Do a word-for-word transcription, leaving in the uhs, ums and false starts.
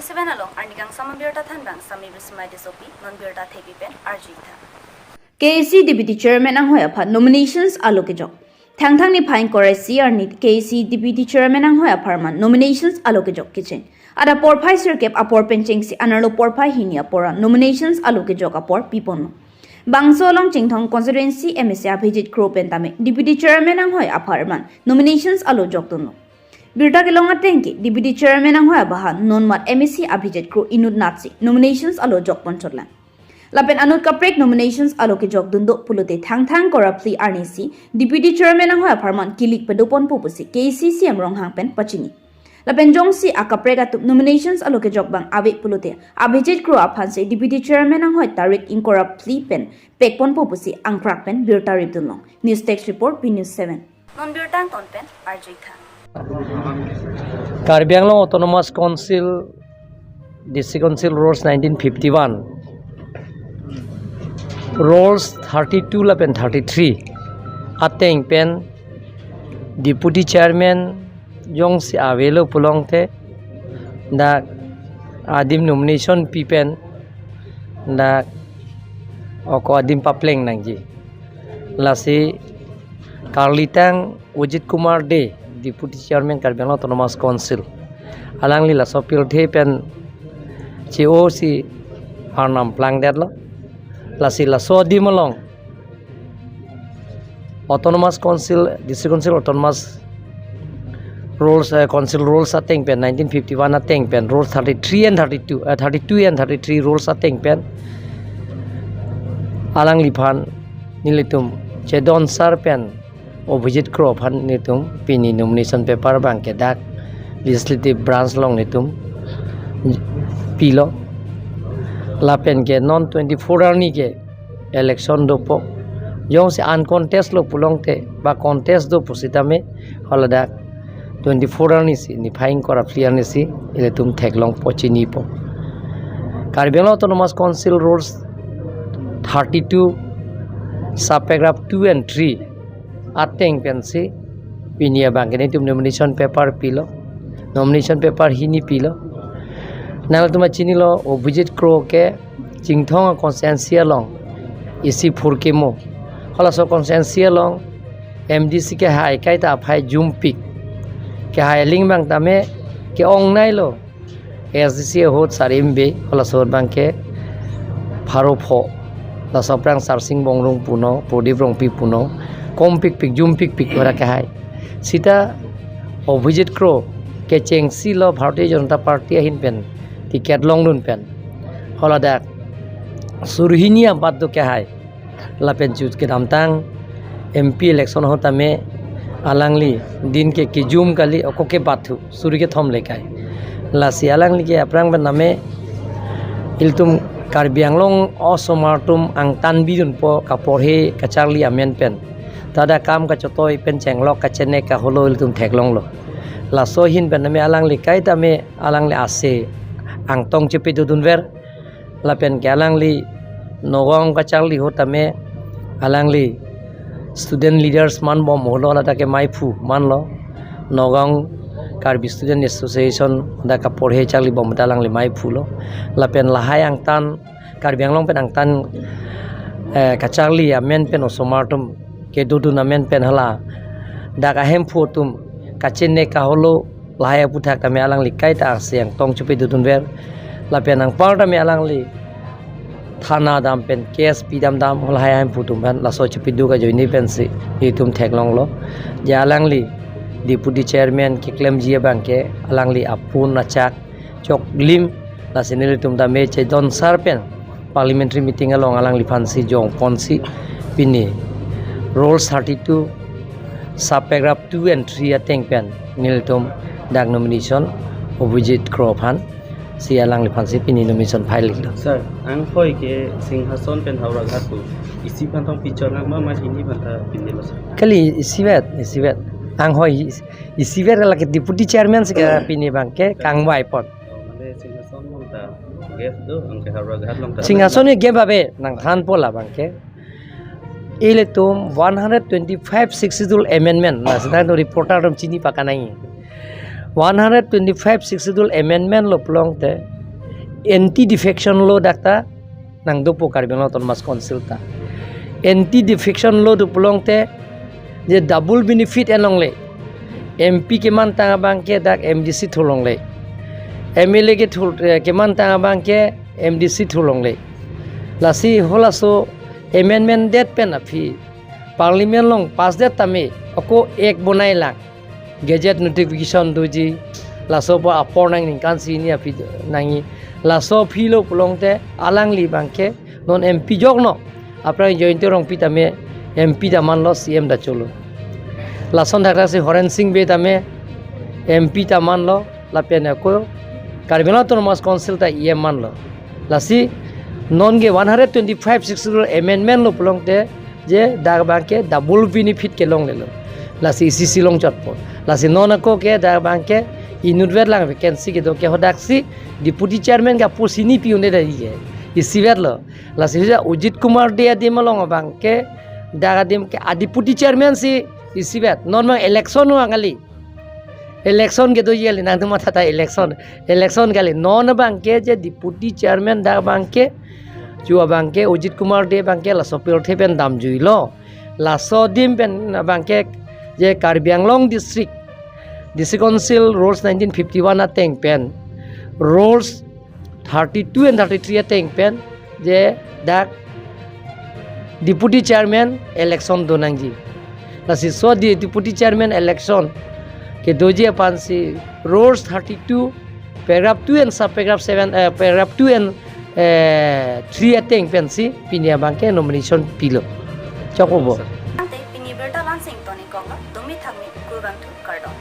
Seven along arni kangsam abirta thanbang Sami Bismai Tissopi, non birta thepi pen arju-ik tha. K A C Deputy Chairman anghoi aphan nominations alo kejok. Thangthang niphai ingkoi ra isi arni K A C Deputy Chairman anghoi apharman nominations alo kejok kecheng. Adap porphai sirkep apor pen chengsi anerlo porphai hini apor an nominations alo kejok apor piponlo. Bangso along Chinthong constituency M A C Abhijit Kro pen tame Deputy Chairman anghoi apharman nominations alo jokdunlo. Birta kelong ateng ke Deputy Chairman anghoi abaha nonmat M A C Abhijit Kro inutnatsi nominations alo jokpon chotlang. Lapen anut kaprek nominations alo kejokdun do pulote Thangthang ingkoi ra phli arni si Deputy Chairman anghoi apharman kilik padoponpo pusi K A C C M Ronghang pen pachini. Lapen jongsi akaprek atum nominations alo kejok abang ave pulote Abhijit Kro aphansi Deputy Chairman anghoi tarik ingkoi ra phli pen pekponpo pusi angkrak pen birta ripdunlong. News Desk Report, B News seven. Non birta angton pen arju-ik tha. Karbi Anglong Autonomous Council, District Council Rules nineteen fifty-one, Rules thirty-two lapen thirty-three ateng pen Deputy Chairman jongsi avelo pulote dak adim nomination pi pen dak ako adim papleng nangji. Lasi karlitang Ujit Kumar Dey, Deputy Chairman Karbi Anglong Autonomous Council, alangli laso pirthe pen che-osi arnam plangdetlo. Lasi laso adim along Autonomous Council, District Council Autonomous Rules, eh, Council Rules ateng pen, nineteen fifty-one ateng pen, Rules thirty-three and thirty-two, eh, thirty-two and thirty-three Rules ateng pen alangliphan nelitum chedon sar pen Abhijit Kro aphan nelitum pini nomination paper abang ke dak Legislative Branch along nelitum pilo. Lapen ke non twenty-four arni ke election dopo. Jongsi uncontest lo pulote ba contest do pusitame haladak twenty-four arni si, niphai ingkoi ra phli arni si ilitum theklongpo, chinipo. Karbi Anglong Autonomous Council Rules thirty-two, subparagraph two and three ateng pensi pini abang ke nelitum nomination paper pilo. Nomination paper hini pilo. Nangtum chinilo, Abhijit Kro ke Chinthong constituency along isi phurkimo. Halaso constituency along M D C kehai kaita aphai jumpik. Kehai aling abang tame ke-ong nailo. A S D C ahut sar imbe, halaso ahut abang ke pharo pho. Laso aphrang Sarsing Bongrung punon, Prodip Rongpi punon, kompikpik, jumpikpik ora kehai. Sita Abhijit Kro kechengsi lo Bharatiya Janata Party ahin pen ticket longdun pen haladak suri hini abat do kehai. Lapen chut kedamtang M P election ahut tame alangli din ke kejum kali, ako ke bathu suri kethom le kai. Lasi alangli ke aphrang pen tame ilitum Karbi Anglong osomar atum angtan bidunpo kaporhe kacharli amen pen. Tada kam kachotoi pen chenglok kachenek kaholo ilitum theklonglo. Laso ahin pen tame alangli kaita me alangli ase angtong chepadodunver. Lapen ke alangli Nagaon kacharli ahut tame alangli student leaders man bom holo, ladak ke maiphu manlo. Nagaon Karbi Student Association dak kaporhe charli bom ta alangli maiphulo. Lapen lahai angtan, Karbi Anglong pen angtan, eh, kacharli amen pen osomar atum kedodun amen pen hala dak ahemphu atum kachenek kaholo lahai aphuthak tame alangli kaita ase angtong chepadodunver. Lapen anpar tame alangli thana dam pen case pidam dam lahai ahemphu atum pen laso chepado ajoine pensi itum theklonglo. Je alangli Deputy Chairman keklemji abang ke alangli apun achak choklim, lasi nelitum tame chedon sar pen parliamentary meeting along alangliphansi jongponsi pini Rules thirty-two, subparagraph two and three ateng pen nelitum dak nomination Abhijit Kro aphansi alangliphansi pini nomination file-iklo. Sir, anghoi ke Singhason pen Howraghat pu isi aphan tong picture nang ma, ma hini aphan ta pini lo, sir? Kali isivet, isivet. Anghoi is-, isivet lake Deputy Chairman si ke pini abang ke kangvai pon. Oh, mane Singhason along ta gap do, anke Howraghat along ta. Singhason ke gap ave, nangthanpo labang ke. Ilitum one hundred twenty-five Sixth Schedule amendment, na sedang tu reporter atum chini pakanai. One hundred twenty-five Sixth Schedule amendment lo pulote anti defection law dak ta nangdopo Karbi Anglong Autonomous Council ta. Anti defection law do pulote je double benefit en longle. M P kemantang abang ke dak M D C thu longle. M L A ke thu, eh, kemantang abang ke M D C thu longle. Lasi halaso amendment det pen aphi Parliament along pass det tame ako act bonai lang. Gazette notification doji, laso apor apor nang ningkan isi hini aphi nangji. Laso aphi lo pulote alangli abang ke non M P jok no. Aphrang Jayanta Rongpi tame M P ta manlo, C M ta cholo. Lason thakthaksi Horen Sing Bey tame M P ta manlo, lapen ako Karbi Anglong Autonomous Council ta E M manlo. Lasi non ke one hundred twenty-five Sixth Schedule amendment lo pulote je dak abang ke double benefit ke longlelo. Lasi isi isi longchotpo. Lasi non ako ke dak abang ke inutvet lang vacancy kedo ke hadaksi deputy chairman ka post hini pi un-e det ke. Isivet lo. Lasi huja Ajit Kumar Dey adim along abang ke dak adim ke a deputy chairman si isivet. Non abang election vang kali. Election kedoji kali, nangtum matha ta election. Election kali. Non abang ke je deputy chairman dak abang ke, chu abang ke Ajit Kumar Dey abang ke laso pirthe pen damjuilo. Laso adim pen abang ke je Karbi Anglong District, District Council Rules nineteen fifty-one ateng pen, Rules thirty-two and thirty-three ateng pen je dak deputy chairman election do nangji. Lasi laso di deputy chairman election kedoji aphansi Rules thirty-two, paragraph two and subparagraph seven, eh, paragraph two and, eh, three ateng pensi pini abang ke nomination pilo. Chokpo bo. Ante pini birta lansing toni koklo, dumi thakmi kurvangthu, kardom.